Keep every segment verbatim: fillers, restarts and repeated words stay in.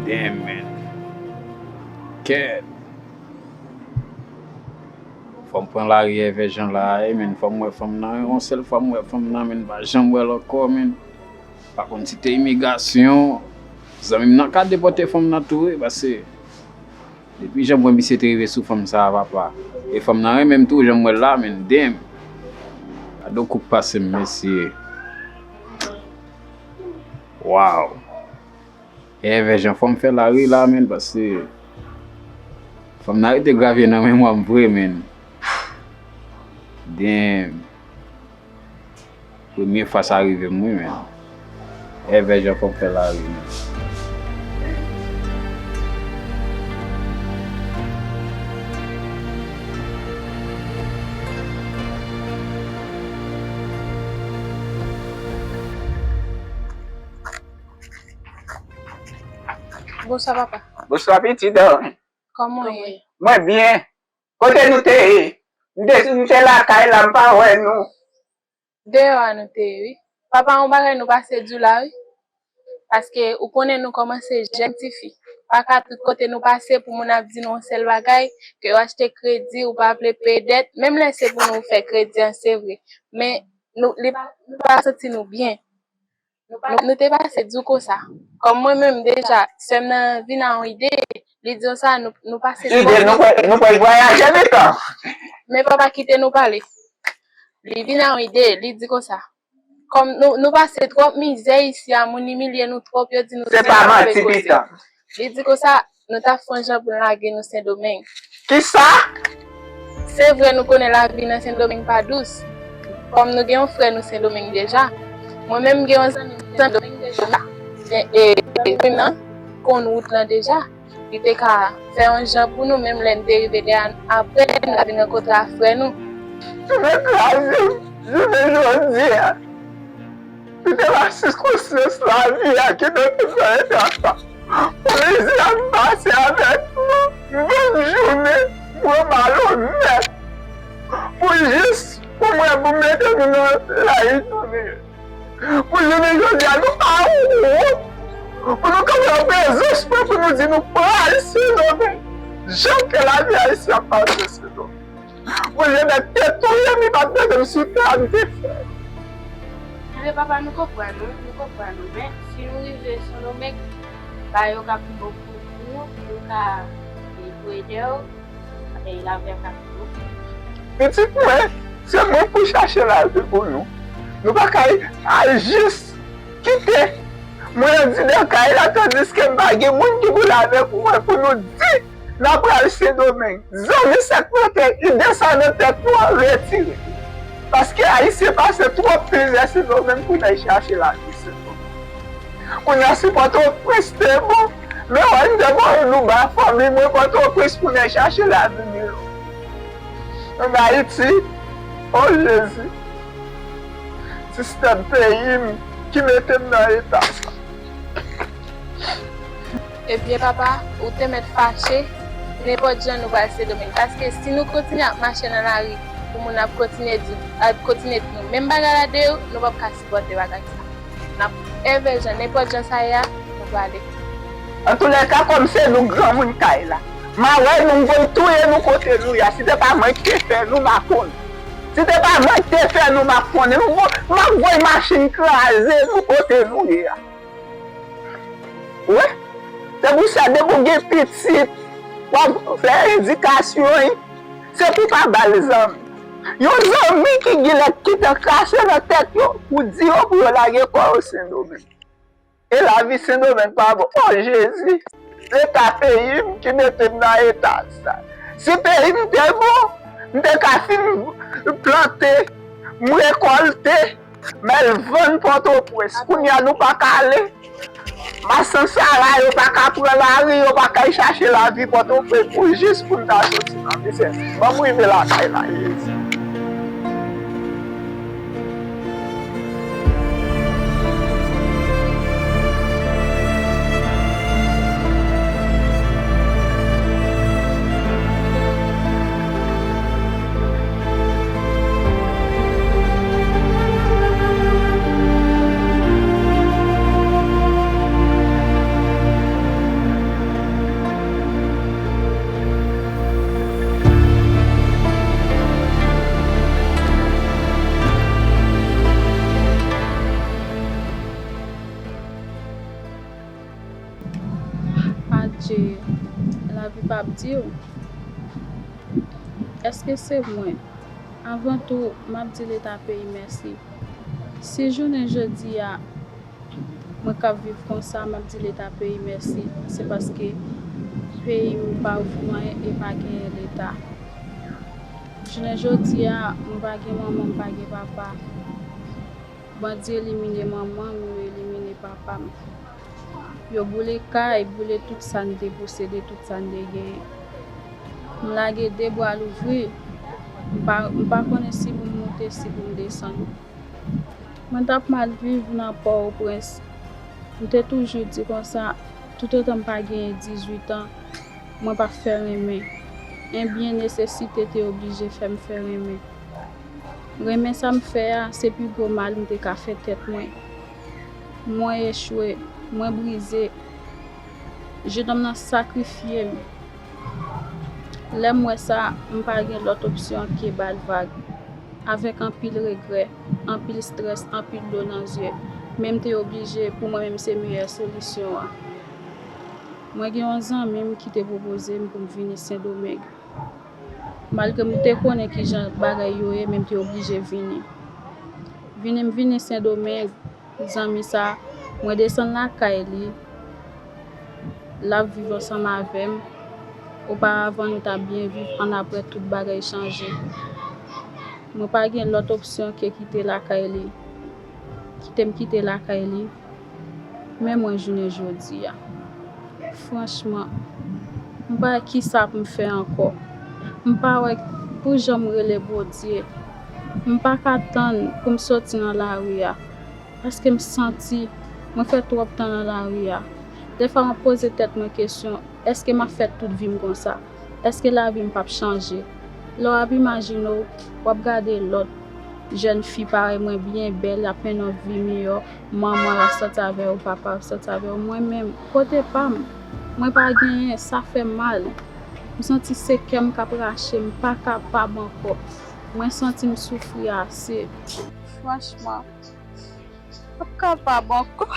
Damn, man. Kèt. Fò m pran lari Èvè Jan la, wi, men fò m wè fanm nan, wi. Yon sèl fwa m wè fanm nan, men m pa janm wè l ankò, men. Pa konn si te imigrasyon, zanmi m nan ka depòte fanm nan tou, wi, paske depi jan mwen misye te rive sou fanm sa a, papa. E fanm nan renmen m tou, jan m wè l la, men damn. Gade yon kou k pase m, mesye. Wow. E Èvè Jan, fò m fè lari la, men, paske fanm nan rete grave nan memwa m vre, men. Damn. Premye fwa sa rive m, wi, men. Èvè Jan, fò m fè lari, men. Bonswa, papa. Bonswa, pitit. Kòman w ye? Mwen byen. Kote nou te ye? M te, m te lakay la, m pa wè nou. Deyò a nou te ye, wi. Papa, yon bagay nou pase di w la, wi. Paske ou konnen nou kòmanse jèn tifi. Pa ka tout kote nou pase pou moun ap di nou yon sèl bagay, ke yo achte kredi, ou pa vle peye dèt, menm lè se pou nou fè kredi an, se vre. Men nou, li pa, nou pa santi nou byen. Nou, nou te pase di w konsa. Kòm mwen menm deja, sè m nan vin a yon ide, li di w sa, nou, nou pase twòp. Ide, nou pral, nou pral vwayaje, Mitan. Men papa kite nou pale. Li vin a yon ide, li di konsa. Kòm nou, nou pase twòp mizè isi a, moun imilye nou twòp, yo di nou se pa manti, Mitan. Li di konsa, nou t ap fè yon jan pou n lage nou Sendomeng. Kisa? Se vre, nou konnen lavi nan Sendomeng pa dous. Kòm nou gen yon frè nou Sendomeng deja. Mwen menm, m gen yon zanmi m Sendomeng deja. E, e, zanmi m nan konn wout lan deja. Li te ka fè yon jan pou nou, menm lè n te rive dèyè a, apre n ta vin rankontre ak frè nou. Jounen kraze m, jounen jodi a. Li te pa siskonstans lavi a ki mete m nan eta sa. Pou mizè a m pase avèk nou, m vann jounen, m pran malonèt. Pou jis, pou mwen, pou mete nou nan layite nou ye. Pou jounen jodi a, nou pa wont. Pou nou kanpe an prezans mwen, pou nou di nou pran Ayisyen nonmen. Jan ke lavi Ayisyen ap pase, se nonmen. Mwen, Jewova te touye m, li pa t bezwen m sou tè a, m te fè. Ebyen, papa, nou konprann ou, nou konprann ou. Men, si nou rive Sendomeng, bagay yo ka pi bon pou, pou nou, pou nou ka, e, pou ede w, e, lavi a ka pi bon. Pitit mwen, se mwen pou chache lavi pou nou. Nou pa ka al jis kite mwen an didan kay la, tandiske m pa gen moun ki pou la avèk mwen pou nou di N ap pral Sendomeng. Zanmi, sa k mete ide sa nan tèt nou an, retire. Paske Ayisyen pase twòp mizè Sendomeng pou n al chache lavi Sendomeng. Kounye a, si Pòtoprens te bon, men wè, m te voye nou ba fanmi mwen Pòtoprens pou n al chache lavi Milo. Ann Ayiti, o Jezi, sistèm peyi m ki mete m nan eta sa. Ebyen, papa, ou te mèt fache, nenpòt jan nou pral Sendomeng. Paske si nou kontinye ap mache nan lari, pou moun ap kontinye di, ap kontinye di nou menm bagay la deyò, nou p ap ka sipòte bagay sa. N ap, Èvè Jan, nenpòt jan sa ye a, nou prale. Antoulèka, kòm se nou granmoun kay la, m a wè nou, m voye touye nou kote nou ye a. Si te pa mwen ki te fè nou, m a konnen. Si te pa mwen ki te fè nou, m a konnen. M vo-, m ap voye machin kraze nou kote nou ye a. Wi, se pou sa, depi w gen pitit, w ap fè edikasyon, wi. Se pou pa ba l zanmi. Yon zanmi ki genlè kite kraze nan tèt yo pou di yo pou yo lage kò yo Sendomeng. E lavi Sendomeng pa bon. O Jezi, leta peyi m ki mete m nan eta sa. Si peyi m te bon, m te ka fin plante, m rekòlte, m al vann Pòtoprens. Kounye a nou pa ka ale. Masann Sara yo pa ka pran lari, yo pa ka al chache lavi Pòtoprens pou jis pou n ta soti nan mizè. Ban m rive lakay la, Jezi. Dye, lavi p ap di w, èske se mwen? Anvan tou, m ap di Leta peyi mèsi. Si jounen jodi a, mwen k ap viv konsa, m ap di Leta peyi mèsi. Se paske peyi m pa ofri m anyen e pa genyen Leta. Jounen jodi a, mwen pa gen manman, m pa gen papa. Bandi elimine manman m, yo elimine papa m. Yo boule kay, boule tout sa n te posede, tout sa n te genyen. M lage de bra louvri. M pa, m pa konnen si pou m monte, si pou m desann. Mwen t ap mal viv nan Pòtoprens. M te toujou di konsa, toutotan m pa genyen dizuit an, mwen p ap fè renmen. Ebyen, nesesite te oblije fè m fè renmen. Renmen sa m fè a, se pi gwo mal m te ka fè tèt mwen. Mwen echwe, mwen brize. Jenòm nan sakrifye m. Lè m wè sa, m pa gen lòt opsyon ke ba l vag. Avèk anpil regrè, anpil estrès, anpil dlo nan zye, men m te oblije pou mwen menm se meyè solisyon an. Mwen gen yon zanmi m ki te pwopoze m pou m vini Sendomeng. Malgre m te konnen kijan bagay yo ye, men m te oblije vini. Vini m vini Sendomeng, zanmi sa, mwen desann lakay li. L ap viv ansanm avè m. Oparavan, nou t ap byen viv, annapre, tout bagay chanje. Mwen pa gen lòt opsyon ke kite lakay li. Kite m kite lakay li. Men mwen jounen jodi a, franchman, m pa wè kisa pou m fè ankò. M pa wè pou jan m rele Bondye. M pa ka tann pou m soti nan lari a, paske m santi mwen fè twòp tan nan lari a. Defwa m ap poze tèt mwen kesyon, èske m ap fè tout vi m konsa? Èske lavi m p ap chanje? Lè w ap imajine w, w ap gade lòt jèn fi parèy mwen byen bèl, y ap mennen yon vi miyò, manman w ap sòti avè w, papa w ap sòti avè w. Mwen menm, kote pa m, mwen pa genyen, sa fè m mal. M santi se kè m k ap rache, m pa kapab ankò. Mwen santi m soufri ase. Franchman, m p ap kapab ankò.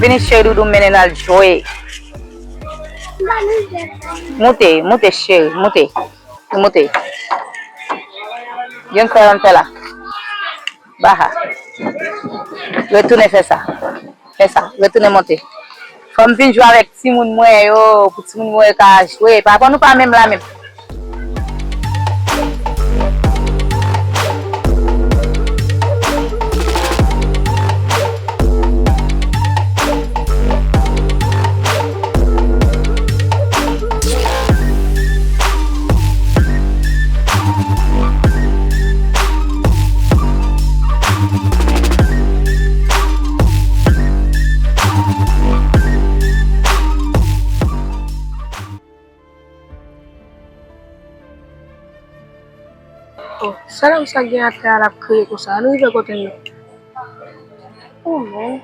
Vini cheri doudou, m mennen n al jwe. Moute, moute cheri, moute. Moute. Gen fè, ann fè la. Baha. Retounen fè sa. Fè sa. Retounen monte. Fò m vin jwe avèk timoun mwen yo, pou timoun mwen yo ka jwe. Papa nou pa menm la menm. Gade sa gen atè a, l ap kriye konsa. Ann rive kote m nan. Ou menm,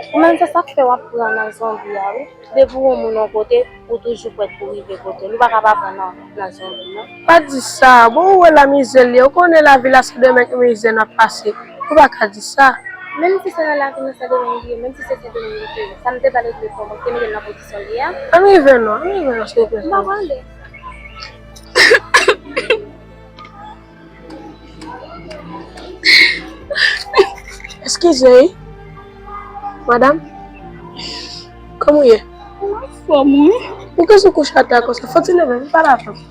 ou menm se sa k fè w ap pran nan zonbi a wi. Depi w wè yon moun yon kote, ou toujou prèt pou rive kote l. Ou pa ka pa pran nan, nan zonbi non. Pa di sa, bon ou wè la mizè l ye, ou konnen lavi la se de men mizè n ap pase. Ou pa ka di sa. Menm si se nan lavi nou se de men li ye, menm si se se de men li ye, sa m te pale de fò, mwen te mete l nan pozisyon li ye a. Ann rive non, ann rive non, silvouplè. M pa pale. Eskize wi. Madanm, kòman w ye? Mwen anfòm wi. Poukisa sou kouch atè a konsa? Fò w ti leve, vin pale avè m.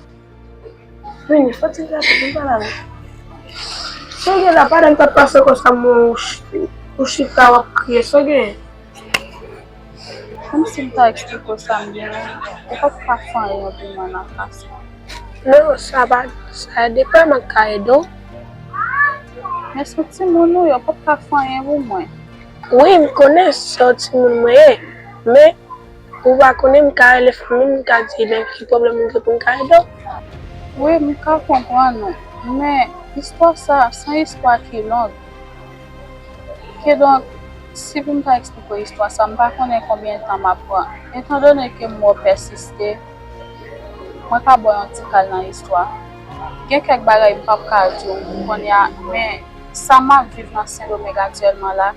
Vini, fò w ti leve, vin pale avè m. Sa w gen la, pandan m t ap pase konsa, mwen, ou ch-, ou chita, w ap kriye, sa w gen? Kòmsi m ta eksplike w sa m gen an, ou p ap ka fè anyen pou mwen nan ka sa. Non, sa pa, sa depann m ka ede w. Men se yon timoun ou ye, ou p ap ka fè anyen pou mwen. Wi, m konnen se yon timoun mwen ye, men ou pa konnen m ka rele fanmi m, m ka di, "Ebyen, ki pwoblèm ou gen pou m ka ede w?" Wi, m ka konprann ou, men istwa sa, se yon istwa ki long. Kidonk, si pou m ta eksplike w istwa sa, m pa konnen konbyen tan m ap pran. Etandone ke m wè w pèsiste, mwen ka ba w yon ti kal nan istwa. Gen kèk bagay m p ap ka di w kounye a, men sa m ap viv nan Sendomeng aktyèlman la,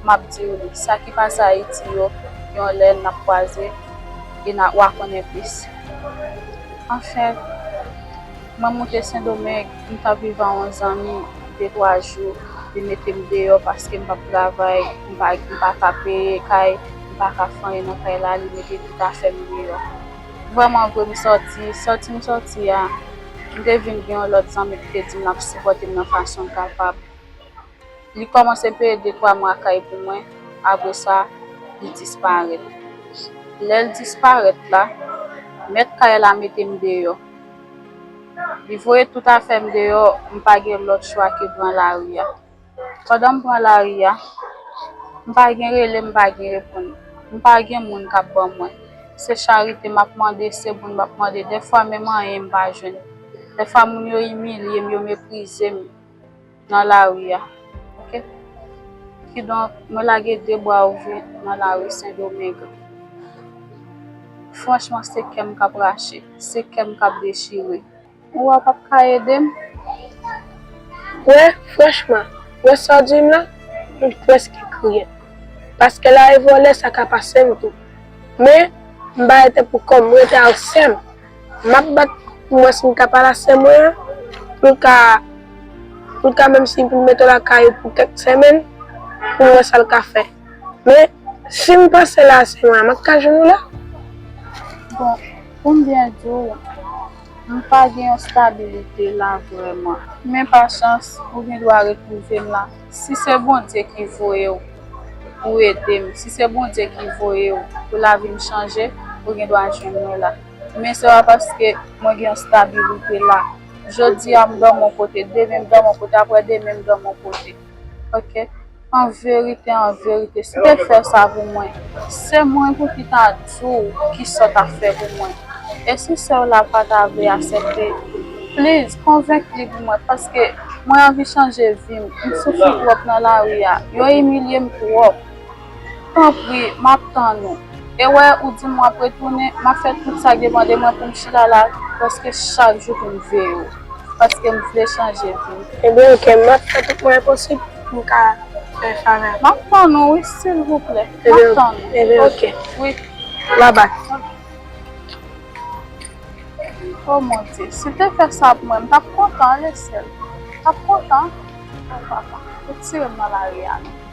m ap di w li. Sa ki pase Ayiti yo, yon lè n ap kwaze e n a, w a konnen plis. Anfen, mwen moute Sendomeng, m t ap viv ak yon zanmi de twa jou, li mete m deyò paske m p ap travay, m pa, m pa ka peye kay, m pa ka fè anyen nan kay la, li mete tout afè m deyò. Vrèman vre, m sòti, sòti m sòti a, m te vin gen yon lòt zanmi ki te di m l ap sipòte m nan fason l kapab. Li kòmanse peye de twa mwa kay pou mwen, apre sa, li disparèt. Lè l disparèt la, mèt kay la mete m deyò. Li voye tout afè m deyò, m pa gen lòt chwa ke pran lari a. Pandan m pran lari a, m pa gen rele, m pa gen reponn. M pa gen moun k ap ban mwen. Se charite m ap mande, se moun m ap mande. Dèfwa menm anyen m pa jwenn. Dèfwa moun yo imilye m, yo meprize m nan lari a. Oke? Kidonk, mwen lage de bra ouvri nan lari Sendomeng. Franchman, se kè m k ap rache, se kè m k ap dechire. Ou wè w p ap ka ede m? Wè, franchman, wè sa w di m lan, m prèske kriye. Paske lari vòlè, sa ka pase m tou. Men, m pa rete pou kò m, m rete ak sè m. M ap bat pou m wè si m ka pale ak sè mwen an, pou l ka, pou l ka menm si pou l mete w lakay ou pou kèk semèn, pou m wè sa l ka fè. Men, si m pase la, sè mwen an, m ap ka jwenn ou la? Bon, pou m byen di w, m pa gen yon stabilite la vrèman. Men pa chans, ou gen dwa retwouve m la. Si se Bondye ki voye w pou ede m, si se Bondye ki voye w pou lavi m chanje, ou gen dwa jwenn mwen la. Men se pa paske mwen gen yon stabilite la. Jodi a m dòmi yon kote, demen m dòmi yon kote, apre demen m dòmi yon kote. Oke? An verite, an verite, si w te fè sa pou mwen, se mwen pou ki ta di w kisa w ta fè pou mwen. E si sè w la pa ta vle aksepte, please, konvenk li pou mwen, paske mwen anvi chanje vi m. M soufri twòp nan lari a. Yo imilye m twòp. Tanpri, m ap tann ou. E wè, ou di m w ap retounen, m ap fè tout sa k depann de mwen pou m chita la, prèske chak jou pou m veye w. Paske m vle chanje vi m. Ebyen, oke, m ap fè tout mwayen posib pou m ka fè favè. M ap tann ou, wi, silvouplè. M ap tann ou. Ebyen, oke. Wi. Babay. O Bondye, si w te fè sa pou mwen, m t ap kontan, ale sèl. M t ap kontan. O papa, retire m nan lari a non.